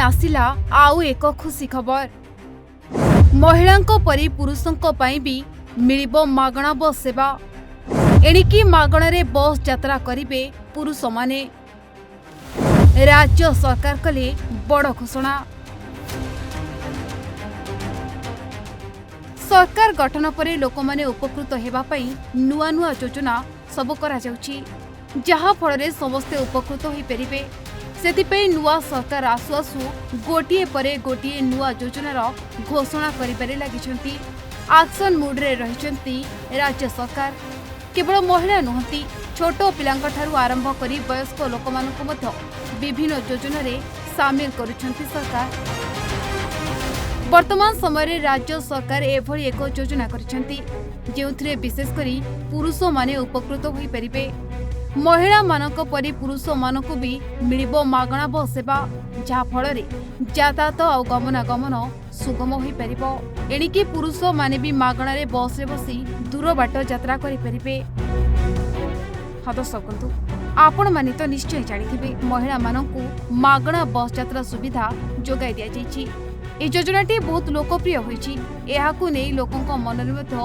ଆସିଲା ଆଉ ଏକ ଖୁସି ଖବର। ମହିଳାଙ୍କ ପରି ପୁରୁଷଙ୍କ ପାଇଁ ବି ମିଳିବ ମାଗଣା ବସ୍ ସେବା। ଏଣିକି ମାଗଣାରେ ବସ୍ ଯାତ୍ରା କରିବେ ପୁରୁଷମାନେ। ରାଜ୍ୟ ସରକାର କଲେ ବଡ଼ ଘୋଷଣା। ସରକାର ଗଠନ ପରେ ଲୋକମାନେ ଉପକୃତ ହେବା ପାଇଁ ନୂଆ ନୂଆ ଯୋଜନା ସବୁ କରାଯାଉଛି, ଯାହାଫଳରେ ସମସ୍ତେ ଉପକୃତ ହୋଇପାରିବେ। ସେଥିପାଇଁ ନୂଆ ସରକାର ଆସୁ ଆସୁ ଗୋଟିଏ ପରେ ଗୋଟିଏ ନୂଆ ଯୋଜନାର ଘୋଷଣା କରିବାରେ ଲାଗିଛନ୍ତି। ଆକ୍ସନ୍ ମୁଡ୍ରେ ରହିଛନ୍ତି ରାଜ୍ୟ ସରକାର। କେବଳ ମହିଳା ନୁହନ୍ତି, ଛୋଟ ପିଲାଙ୍କଠାରୁ ଆରମ୍ଭ କରି ବୟସ୍କ ଲୋକମାନଙ୍କୁ ମଧ୍ୟ ବିଭିନ୍ନ ଯୋଜନାରେ ସାମିଲ କରୁଛନ୍ତି ସରକାର। ବର୍ତ୍ତମାନ ସମୟରେ ରାଜ୍ୟ ସରକାର ଏଭଳି ଏକ ଯୋଜନା କରିଛନ୍ତି, ଯେଉଁଥିରେ ବିଶେଷ କରି ପୁରୁଷମାନେ ଉପକୃତ ହୋଇପାରିବେ। ମହିଳାମାନଙ୍କ ପରି ପୁରୁଷମାନଙ୍କୁ ବି ମିଳିବ ମାଗଣା ବସ୍ ସେବା, ଯାହାଫଳରେ ଯାତାୟାତ ଆଉ ଗମନାଗମନ ସୁଗମ ହୋଇପାରିବ। ଏଣିକି ପୁରୁଷମାନେ ବି ମାଗଣାରେ ବସ୍ରେ ବସି ଦୂର ବାଟ ଯାତ୍ରା କରିପାରିବେ। ହଁ ଦର୍ଶକ ବନ୍ଧୁ, ଆପଣମାନେ ତ ନିଶ୍ଚୟ ଜାଣିଥିବେ, ମହିଳାମାନଙ୍କୁ ମାଗଣା ବସ୍ ଯାତ୍ରା ସୁବିଧା ଯୋଗାଇ ଦିଆଯାଇଛି। ଏହି ଯୋଜନାଟି ବହୁତ ଲୋକପ୍ରିୟ ହୋଇଛି। ଏହାକୁ ନେଇ ଲୋକଙ୍କ ମନରେ ମଧ୍ୟ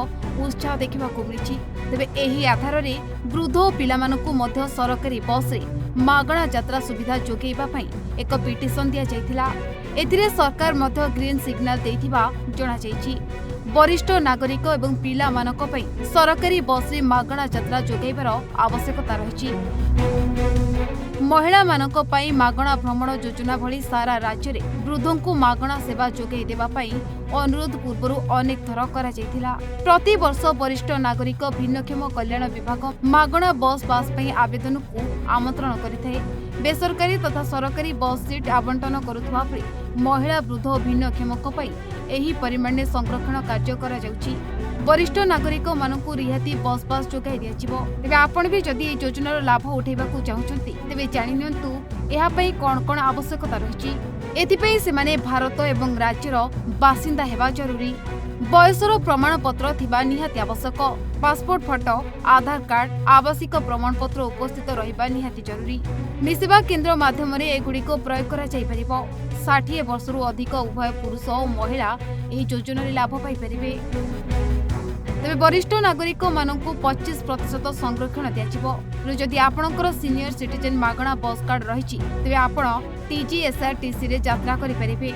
ଉତ୍ସାହ ଦେଖିବାକୁ ମିଳିଛି। ତେବେ ଏହି ଆଧାରରେ ବୃଦ୍ଧ ଓ ପିଲାମାନଙ୍କୁ ମଧ୍ୟ ସରକାରୀ ବସ୍ରେ ମାଗଣା ଯାତ୍ରା ସୁବିଧା ଯୋଗାଇବା ପାଇଁ ଏକ ପିଟିସନ ଦିଆଯାଇଥିଲା। ଏଥିରେ ସରକାର ମଧ୍ୟ ଗ୍ରୀନ୍ ସିଗ୍ନାଲ ଦେଇଥିବା ଜଣାଯାଇଛି। ବରିଷ୍ଠ ନାଗରିକ ଏବଂ ପିଲାମାନଙ୍କ ପାଇଁ ସରକାରୀ ବସ୍ରେ ମାଗଣା ଯାତ୍ରା ଯୋଗାଇବାର ଆବଶ୍ୟକତା ରହିଛି। ମହିଳାମାନଙ୍କ ପାଇଁ ମାଗଣା ଭ୍ରମଣ ଯୋଜନା ଭଳି ସାରା ରାଜ୍ୟରେ ବୃଦ୍ଧଙ୍କୁ ମାଗଣା ସେବା ଯୋଗାଇ ଦେବା ପାଇଁ ଅନୁରୋଧ ପୂର୍ବରୁ ଅନେକ ଥର କରାଯାଇଥିଲା। ପ୍ରତିବର୍ଷ ବରିଷ୍ଠ ନାଗରିକ ଭିନ୍ନକ୍ଷମ କଲ୍ୟାଣ ବିଭାଗ ମାଗଣା ବସ୍ ପାସ୍ ପାଇଁ ଆବେଦନକୁ ଆମନ୍ତ୍ରଣ କରିଥାଏ। ବେସରକାରୀ ତଥା ସରକାରୀ ବସ୍ ସିଟ୍ ଆବଣ୍ଟନ କରୁଥିବା ବେଳେ ମହିଳା, ବୃଦ୍ଧ ଓ ଭିନ୍ନକ୍ଷମଙ୍କ ପାଇଁ ଏହି ପରିମାଣରେ ସଂରକ୍ଷଣ କାର୍ଯ୍ୟ କରାଯାଉଛି। ବରିଷ୍ଠ ନାଗରିକମାନଙ୍କୁ ରିହାତି ବସ୍ ପାସ୍ ଯୋଗାଇ ଦିଆଯିବ। ତେବେ ଆପଣ ବି ଯଦି ଏହି ଯୋଜନାର ଲାଭ ଉଠାଇବାକୁ ଚାହୁଁଛନ୍ତି, ତେବେ ଜାଣିନିଅନ୍ତୁ ଏହା ପାଇଁ କ'ଣ କ'ଣ ଆବଶ୍ୟକତା ରହିଛି। ଏଥିପାଇଁ ସେମାନେ ଭାରତ ଏବଂ ରାଜ୍ୟର ବାସିନ୍ଦା ହେବା ଜରୁରୀ। ବୟସର ପ୍ରମାଣପତ୍ର ଥିବା ନିହାତି ଆବଶ୍ୟକ। ପାସପୋର୍ଟ ଫଟୋ, ଆଧାର କାର୍ଡ, ଆବାସିକ ପ୍ରମାଣପତ୍ର ଉପସ୍ଥିତ ରହିବା ନିହାତି ଜରୁରୀ। ମିଶିବା କେନ୍ଦ୍ର ମାଧ୍ୟମରେ ଏଗୁଡ଼ିକ ପ୍ରୟୋଗ କରାଯାଇପାରିବ। 60 ବର୍ଷରୁ ଅଧିକ ଉଭୟ ପୁରୁଷ ଓ ମହିଳା ଏହି ଯୋଜନାରେ ଲାଭ ପାଇପାରିବେ। ତେବେ ବରିଷ୍ଠ ନାଗରିକମାନଙ୍କୁ 25% ସଂରକ୍ଷଣ ଦିଆଯିବ। ତେଣୁ ଯଦି ଆପଣଙ୍କର ସିନିୟର ସିଟିଜେନ୍ ମାଗଣା ବସ୍ କାର୍ଡ ରହିଛି, ତେବେ ଆପଣ ଟିଜିଏସ୍ଆରଟିସିରେ ଯାତ୍ରା କରିପାରିବେ।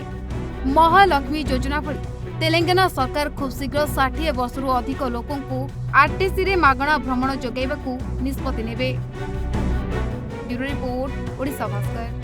ମହାଲକ୍ଷ୍ମୀ ଯୋଜନା ଭଳି ତେଲେଙ୍ଗାନା ସରକାର ଖୁବ୍ ଶୀଘ୍ର 60 ବର୍ଷରୁ ଅଧିକ ଲୋକଙ୍କୁ ଆରଟିସିରେ ମାଗଣା ଭ୍ରମଣ ଯୋଗାଇବାକୁ ନିଷ୍ପତ୍ତି ନେବେ। Bureau report, Odisha Bhaskar.